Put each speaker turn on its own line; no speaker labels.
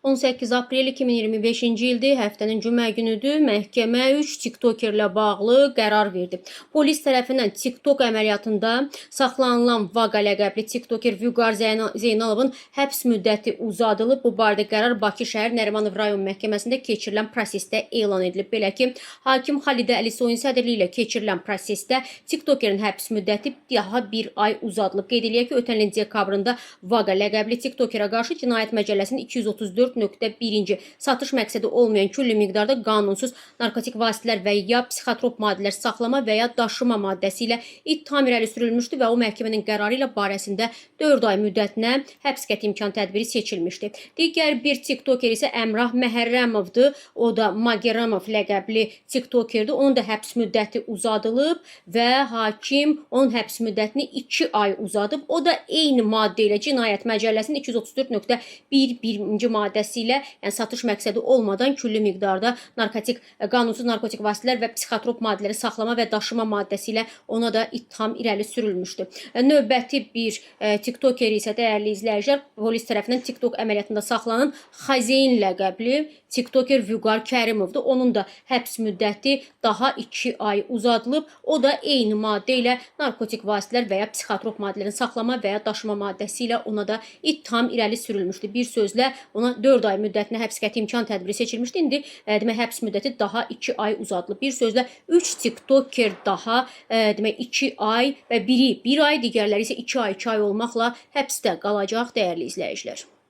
18 aprel 2025-ci ildir, həftənin cümə günüdür. Məhkəmə 3 tiktokerlə bağlı qərar verdi. Polis tərəfindən TikTok əməliyyatında saxlanılan Vaqa ləqəbli tiktoker Vüqar Zeynalovun həbs müddəti uzadılıb. Bu barədə qərar Bakı şəhər Nərimanov rayon məhkəməsində keçirilən prosesdə elan edilib. Belə ki, hakim Xalidə Əlisoyun sədrliyi ilə keçirilən prosesdə tiktokerin həbs müddəti daha bir ay uzadılıb. Qeyd eləyək ki, ötən ilin dekabrında Vaqa ləqəbli tiktokerə qarşı Cinayət Məcəlləsinin 234.1-ci satış məqsədi olmayan külli miqdarda qanunsuz narkotik vasitələr və ya psixotrop maddələr saxlama və ya daşıma maddəsi ilə ittiham irəli sürülmüşdü və o məhkəmənin qərarı ilə barəsində 4 ay müddətinə həbs qəti imkan tədbiri seçilmişdi. Digər bir tiktoker isə Əmrah Məhərrəmovdur. O da Mageramov ləqəbli tiktokerdir. Onun da həbs müddəti uzadılıb və hakim onun həbs müddətini 2 ay uzadıb. O da eyni maddə ilə Cinayət Məcəlləsinin 234.1-1-ci maddəsi ilə, yəni satış məqsədi olmadan külli miqdarda narkotik, qanunsuz narkotik vasitələr və psixotrop maddələri saxlama və daşıma maddəsi ilə ona da ittiham irəli sürülmüşdü. Növbəti bir tiktoker isə, dəyərli izləyicilər, polis tərəfindən TikTok əməliyyatında saxlanan Xazeyn ləqəbli tiktoker Vüqar Kərimovdur. Onun da həbs müddəti daha 2 ay uzadılıb. O da eyni maddə ilə narkotik vasitələr və ya psixotrop maddələrin saxlama və ya daşıma maddəsi ilə ona da ittiham irəli sürülmüşdü. Bir sözlə ona 4 ay müddətinə həbs qəti imkan tədbiri seçilmişdi. İndi demək həbs müddəti daha 2 ay uzadılıb. Bir sözlə 3 tiktoker daha demək 2 ay və biri 1 ay, digərləri isə 2 ay, 2 ay olmaqla həbsdə qalacaq, dəyərli izləyicilər.